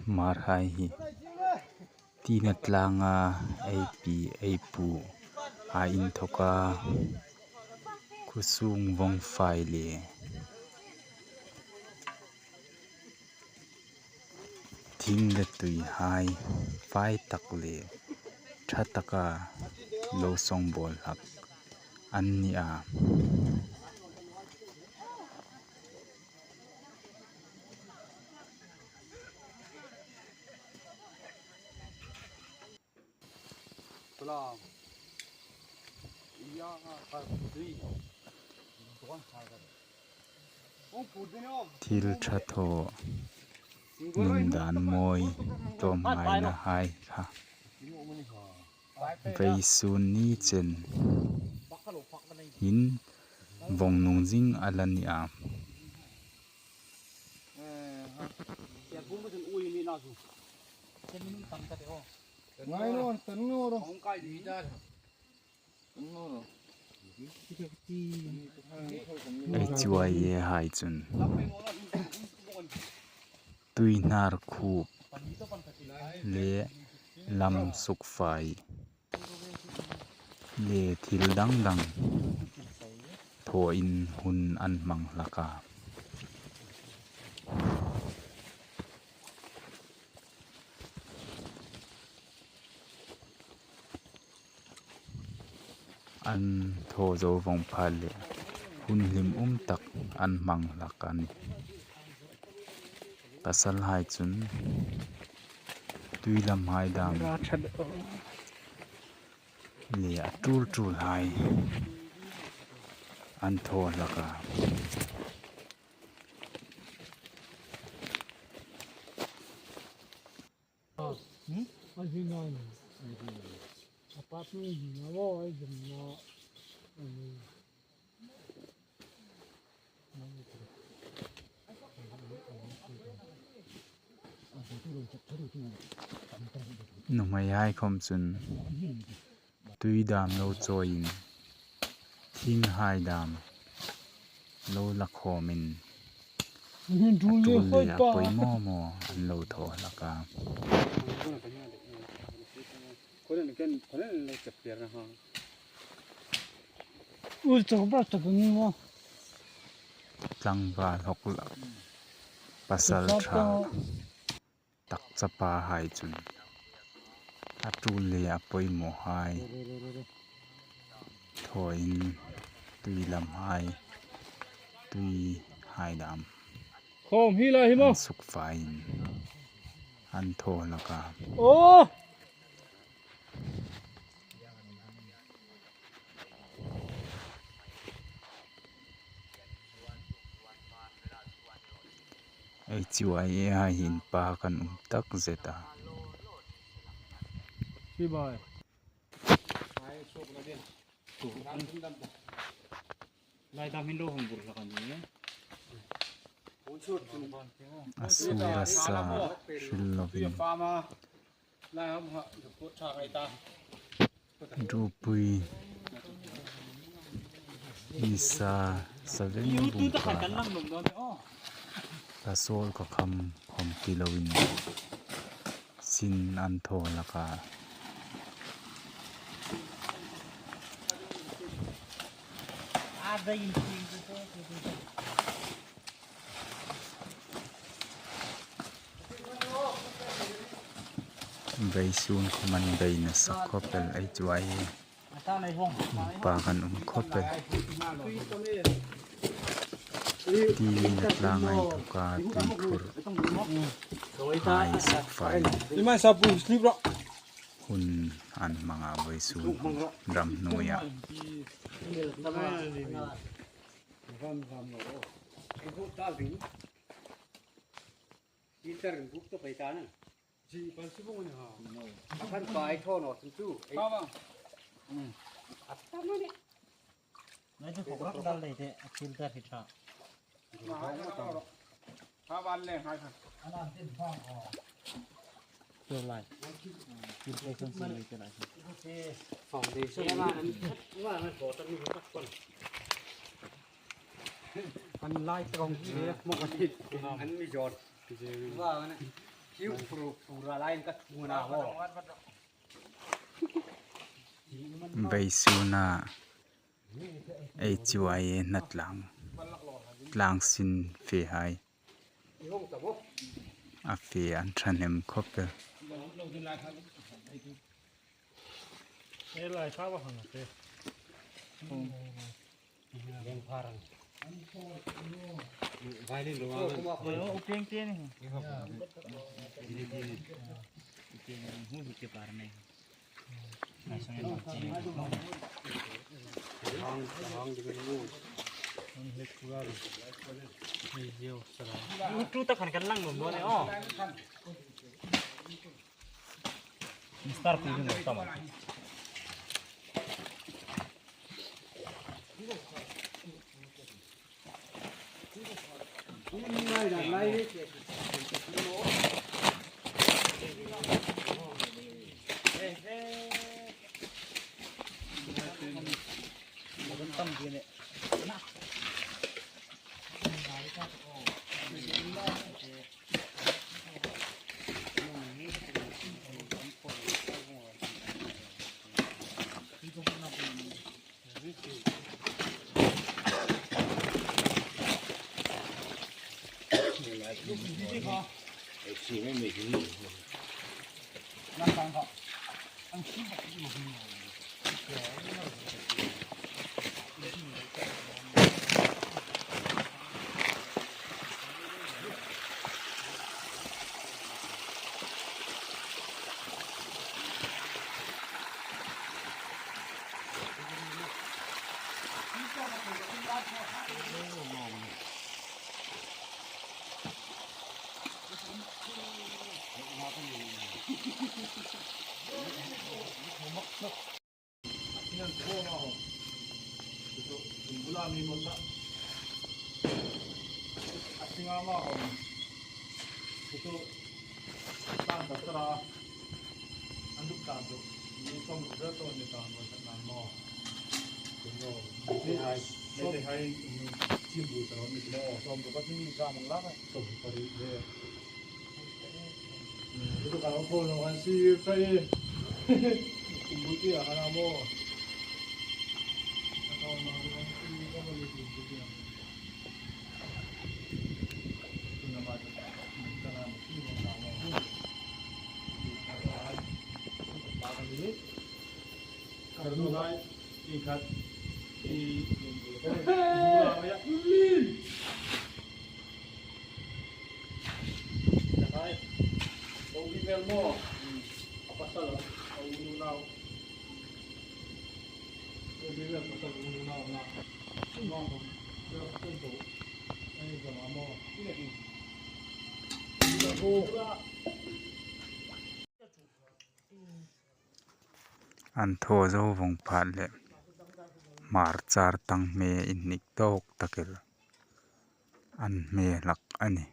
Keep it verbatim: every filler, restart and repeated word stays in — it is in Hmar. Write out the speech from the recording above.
Hmarhai hi Tina tlanga ei pi ei pu a inthawka khawsung vawng fai le thing le tuihai fai tak le ṭha taka lo sawngbawl hlak an ni a. Thil ṭha thaw, nun dan mawi, tawmngaina hai kha vawisun ni chen hin vawng nung zing a la ni a. Ngai naw, tan naw ro. Ei chuai e hai chun tuihnar khup le lam sukfai le thil dang dang thawin hun an hmang hlak a. An thaw zo vawng pha le hun hlim um tak an hmang hlak a nih. Pasalhai chun tui lamhai dam le a tul tulhai an thaw hlak a. Nuhmeihai khawm chun tui dam lo chawiin, thinghai dam lo la khawmin, a tul le a poimaw maw an lo thaw hlak a. Tlangval hawk lak, pasalṭha tak chapahai chun a tul le a poimawhai thawin tui lamhai, tuihai dam khawm hi lai hi maw, an sukfaiin an thaw hlak a. Aw! Ei chuai e hai hin pa kan um tak zet a. Hi bai. Lai dam hin lo hung bur hlak a ni. A sur a sa hril lovin. Ropui nisa seven bung kha, ka sawl ka kham khawm ti loin sin an thaw hlak a. Vawisun khawm an bei nasa khawp el ei chuai e. Pa kan um khawp el. Tina tlanga inthawka tuikhur hai sukfai. Hun an hmang a vawisun ram hnuoia. Filter buk to pai ta na. Ji pan si bung ni ha. Akan pai tho no tun tu. Ka bang. Hmm. Atam ni. Ngai tu khok rak dal dai te, a filter hi tha. Ka ban le hai khan. Ana tin bang ko. Chu lai. Filter kan si lai te lai. Foundation. Wa na ko tan ni ka kon. An lai tawng che mo ka ti. An mi jot. Wa na. Hiu puru pura lai ka thu na ho. Beisuna ei chuai na tlang. Tlang sin fe hai. A fe an ṭhahnem khawp el. Utu ta khan kan lang mum bone o. Mister Pi ni tama. An thaw zo vawng phat leh hmar char tang hme inhnik tawk tak el an hme hlak a nih.